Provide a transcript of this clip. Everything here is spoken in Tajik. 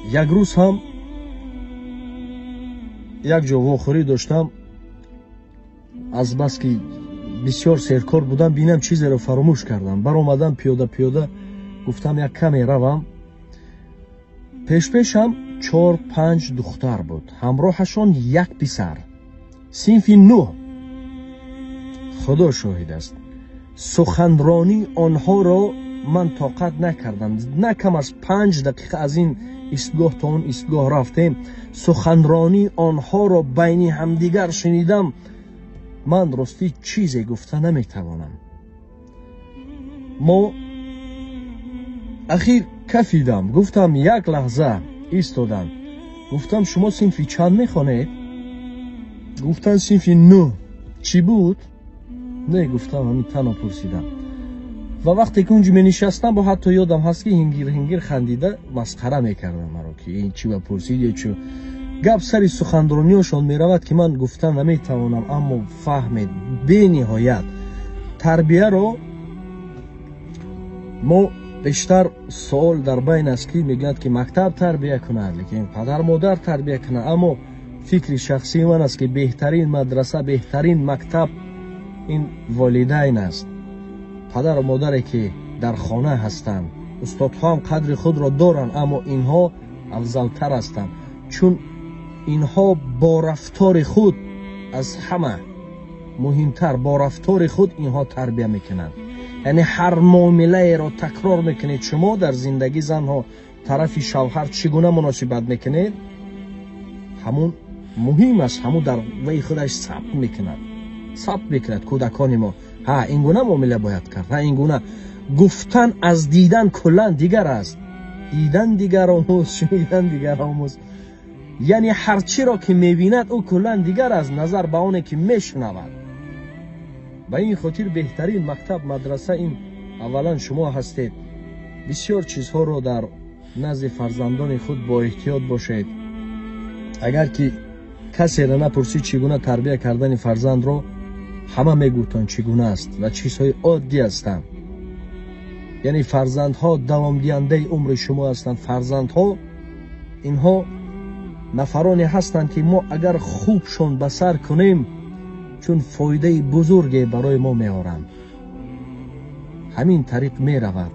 Як рӯз ҳам як ҷо вохӯрӣ доштам, азбаски бисёр серкор будам, бинам чизеро фаромӯш кардам. Баромадам пиёда пиёда, гуфтам як каме равам. Пешпешам 4-5 духтар буд, ҳамроҳашон як писар, синфи 9. Худо шоҳид аст, суханронии онҳоро ман тоқат накардам. На кам аз 5 дақиқа аз ин истгоҳ то он истгоҳ рафтем. Суханронии онҳоро байни ҳамдигар шунидам. Ман ростӣ чизе гуфта наметавонам. Мо ахир кафидам, гуфтам як лаҳза истодам, гуфтам шумо синфи чанд мехонед? Гуфтан синфи 9. Чӣ буд? Не, гуфтам ҳамин танҳо пурсидам. Ва вақте ки унҷо менишастам, бо ҳатто ёдам ҳаст ки ҳингир ҳингир хандида масхара мекардам маро, ки ин чӣ ба пурсид ё чӣ. Гап сари суханрониёшон меравад, ки ман гуфта наметавонам, аммо фаҳмед бениҳоят тарбияро мо бештар суол дар байн аст, ки мегӯянд ки мактаб тарбия кунад, лекин падар модар тарбия кунад. Аммо фикри шахсии ман аст, ки беҳтарин мадраса, беҳтарин мактаб ин волидайн аст. Падару модаре ки дар хона ҳастанд, устодҳо ҳам қадри худро доранд, аммо инҳо афзалтар ҳастанд, чун инҳо бо рафтори худ аз ҳама муҳимтар, бо рафтори худ инҳо тарбия мекунанд. Яъне ҳар муомилаеро такрор мекунед шумо дар зиндагӣ, занҳо тарафи шавҳар чӣ гуна муносибат мекунед, ҳамун муҳим аст, ҳамун дар вай худаш сабт мекунад, сабт мекунад кӯдакони мо. Ҳа, ин гуна муомила бояд кард, ҳа, ин гуна гуфтан аз дидан куллан дигар аст. Дидан дигар омӯз, шунидан дигар омӯз. Яъне ҳар чиро ки мебинад ӯ куллан дигар аст назар ба оне ки мешунавад. Ба ин хотир беҳтарин мактаб, мадраса ин аввалан шумо ҳастед. Бисёр чизҳоро дар назди фарзандони худ бо эҳтиёт бошед. Агар ки касеро напурсид чӣ гуна тарбия кардани фарзандро, ҳама мегӯтанд чӣ гуна аст ва чизҳои оддӣ ҳастанд. Яъне фарзандҳо давомдиҳандаи умри шумо ҳастанд. Фарзандҳо инҳо нафароне ҳастанд, ки мо агар хубшон ба сар кунем, чун фоидаи бузурге барои мо меоранд. Ҳамин тариқ меравад.